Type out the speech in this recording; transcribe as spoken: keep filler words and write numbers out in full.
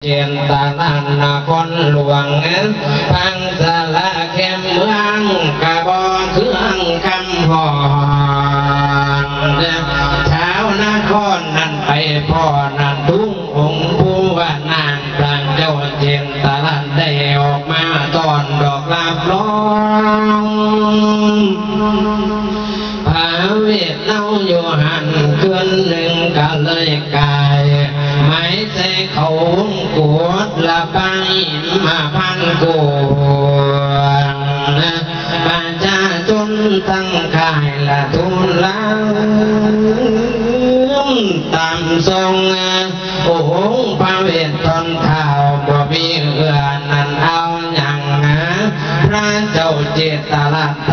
เจนตาลานนครหลวง พังสาราแคมเมืองกระบอกเครื่องคำหอง ชาวนครนั้นไปพ่อนั้นทุ่งองค์ผู้ว่านางพระเจ้าเจนตาลานได้ออกมาต้อนดอกรับรอง พระเวทเน่าอยู่หันคืนหนึ่งก็เลยกาย ไม้ใส่เขาวงกวดละไปมาพันกวง ประชาชนทั้งขายละทุนลาตามทรง องค์พระเวทตอนเท้าบ่มีเอื้อนั้นเอาหยัง พระเจ้าเจตราช